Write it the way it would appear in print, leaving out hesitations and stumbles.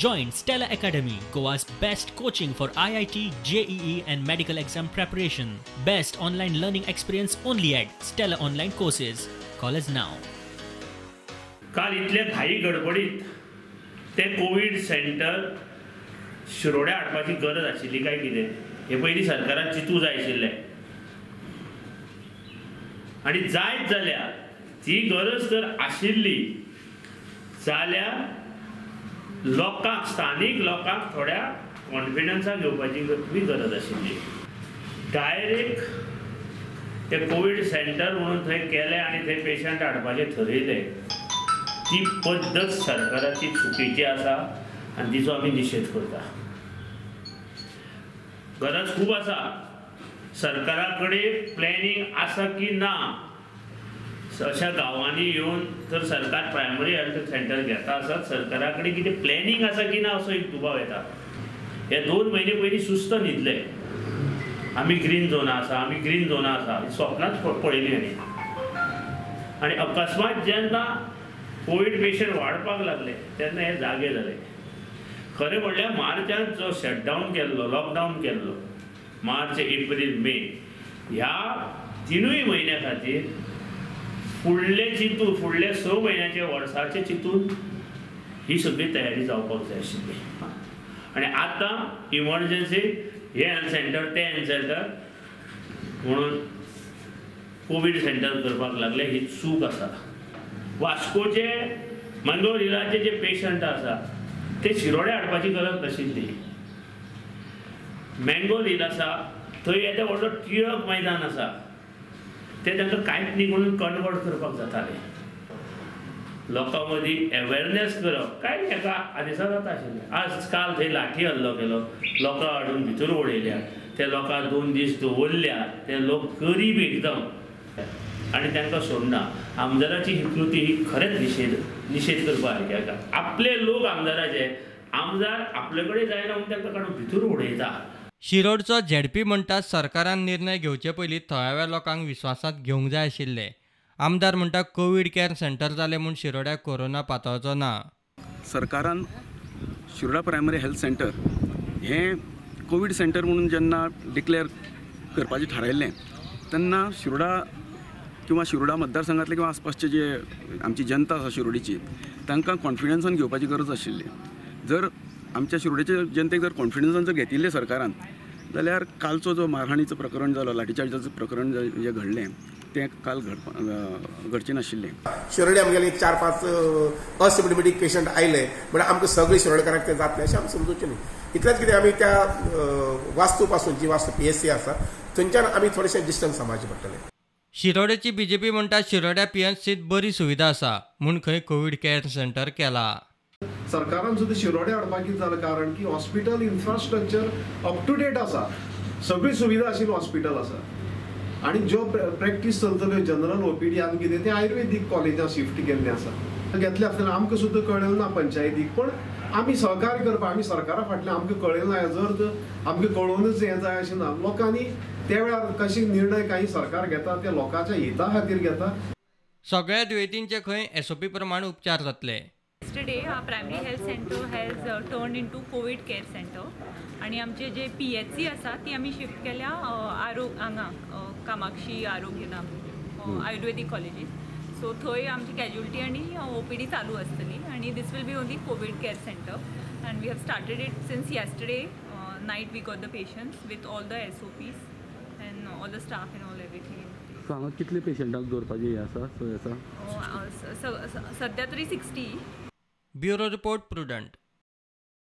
Join Stella Academy, Goa's best coaching for IIT, JEE and medical exam preparation. Best online learning experience only at Stella Online Courses. Call us now. काल इतले घाई गडबडीत ते Covid centre शिरोड्या हाडपाची गरज आशिल्ली काय कितें हे पयलीं सरकारान चिंतूं जाय आशिल्लें. आनी जायत जाल्यार ती गरज जर आशिल्ली जाल्यार लोकांक, स्थानीक लोकांक थोड्या कॉन्फिडन्सान घेवपाची बी गरज आशिल्ली. डायरेक्ट ते कोवीड सेंटर म्हणून थंय केलें आनी थंय पेशंट हाडपाचें थरयलें, ती पद्दत सरकाराची चुकीची आसा आनी तिचो आमी निशेध करता. गरज खूब आसा, सरकारा कडेन प्लॅनिंग आसा की ना अशा गांवांनी येवन तर सरकार प्रायमरी हेल्थ सेंटर घेता आसत, सरकारा कडेन कितें प्लॅनिंग आसा की ना असो एक दुबाव येता. हे 2 म्हयने पयलीं सुस्त न्हिदले, आमी ग्रीन झोना आसा, आमी ग्रीन झोना आसा, ही स्वप्नांच पळयलीं आनी आनी अकस्मात जेन्ना कोवीड पेशंट वाडपाक लागले तेन्ना हे जागे जाले. खरें म्हणल्यार मार्चांत जो शटडावन केल्लो, लॉकडावन केल्लो, मार्च एप्रील मे ह्या 3 म्हयन्या खातीर फुडले चिंतून, फुडले 6 म्हयन्याचे वर्साचे चिंतून ही सगळी तयारी जावपाक जाय आशिल्ली. आनी आतां इमर्जन्सी हे हेल्थ सेंटर ते हेल्थ सेंटर म्हणून कोवीड सेंटर करपाक लागले, ही चूक आसा. वास्कोचे मंगोर हिलाचे जे पेशंट आसा ते शिरोडे हाडपाची गरज नाशिल्ली. मँगोर हिल आसा थंय येदें व्हडलो टिळक मैदान आसा, ते तांकां कांयच न्ही म्हणून कन्वर्ट करपाक जातालें. लोकां मदीं एवेरनेस करप कांय एका आदेसा जाता आशिल्लें. आज काल थंय लाठी हल्लो केलो, लोकां हाडून भितर उडयल्या, ते लोकांक 2 दीस दवरल्या, ते लोक गरीब एकदम आनी तांकां सोडना. आमदाराची ही कृती ही खरेंच निशेध करपा सारकी आसा. आपले लोक आमदाराचे, आमदार आपले कडेन जायना म्हणून तांकां काडून भितर उडयता. शिरोडचो झेडपी म्हणटा सरकारान निर्णय घेवचे पयलीं थळाव्या लोकांक विस्वासांत घेवंक जाय आशिल्ले. आमदार म्हणटा कोवीड केअर सेंटर जालें म्हूण शिरोड्याक कोरोना पातळचो ना. सरकारान शिरोडा प्रायमरी हेल्थ सेंटर हें कोवीड सेंटर म्हणून जेन्ना डिक्लेअर करपाचें थारायल्लें तेन्ना शिरोडा किंवा शिरोडा मतदारसंघातले किंवा आसपासचे जे आमची जनता आसा शिरोडीची तांकां कॉन्फिडन्सान घेवपाची गरज आशिल्ली. जर आमच्या शिरोडेचे जनतेक जर कॉन्फिडन्सान जर घेतिल्लें सरकारान जाल्यार कालचो जो मारहाणीचो प्रकरण जालो, लाठीचार्जाचो प्रकरण जें घडलें तें काल घडचें नाशिल्लें. शिरोडे आमगेले 4-5 असिम्प्टोमॅटीक पेशंट आयले म्हणल्यार आमकां सगळे शिरोडकारांक तें जातलें अशें आमी समजूचें न्ही. इतलेंच कितें आमी त्या वास्तू पासून जी वास्तू PSC आसा थंयच्यान आमी थोडेशें डिस्टन्स सांबाळचें पडटलें. शिरोडेची बीजेपी म्हणटा शिरोड्या PHCत बरी सुविधा आसा म्हूण खंय कोवीड केअर सेंटर केला. सरकारान सुद्दां शिरोडे हाडपाक कितें जालें कारण की hospital infrastructure up to date आसा, सगळी सुविधा आशिल्लें हॉस्पिटल आसा आनी ज्यो प्रॅक्टीस चलतल्यो जनरल OPD आनी कितें तें आयुर्वेदीक कॉलेजां शिफ्ट केल्लें आसा. घेतलें आसतना आमकां सुद्दां कळ्ळें ना पंचायतीक, पण आमी सहकार्य करपाक आमी सरकारा फाटल्यान आमकां कळ्ळें ना. जर आमकां कळोवनूच हें जाय अशें ना, लोकांनी त्या वेळार कशे निर्णय काही सरकार घेता ते लोकांच्या हिता खातीर घेता. सगळ्या दुयेंतींचे खंय SOP प्रमाण उपचार जातले. Yesterday, our primary health center has turned into COVID care center. आणि आमचे जे PHC आसा ती आमी शिफ्ट केल्या हांगा कामाक्षी आरोग्यधाम आयुर्वेदीक कॉलेजीस. सो थंय आमची कॅज्युअलिटी आनी OPD चालू आसतली आनी this will be only COVID care center and we have started it since yesterday night. We got the patients with all the SOPs and all the staff and all everything. So हांगा कितले पेशंटांक दवरपाचें हें आसा सोय आसा? सद्या तरी 60. Bureau report, Prudent.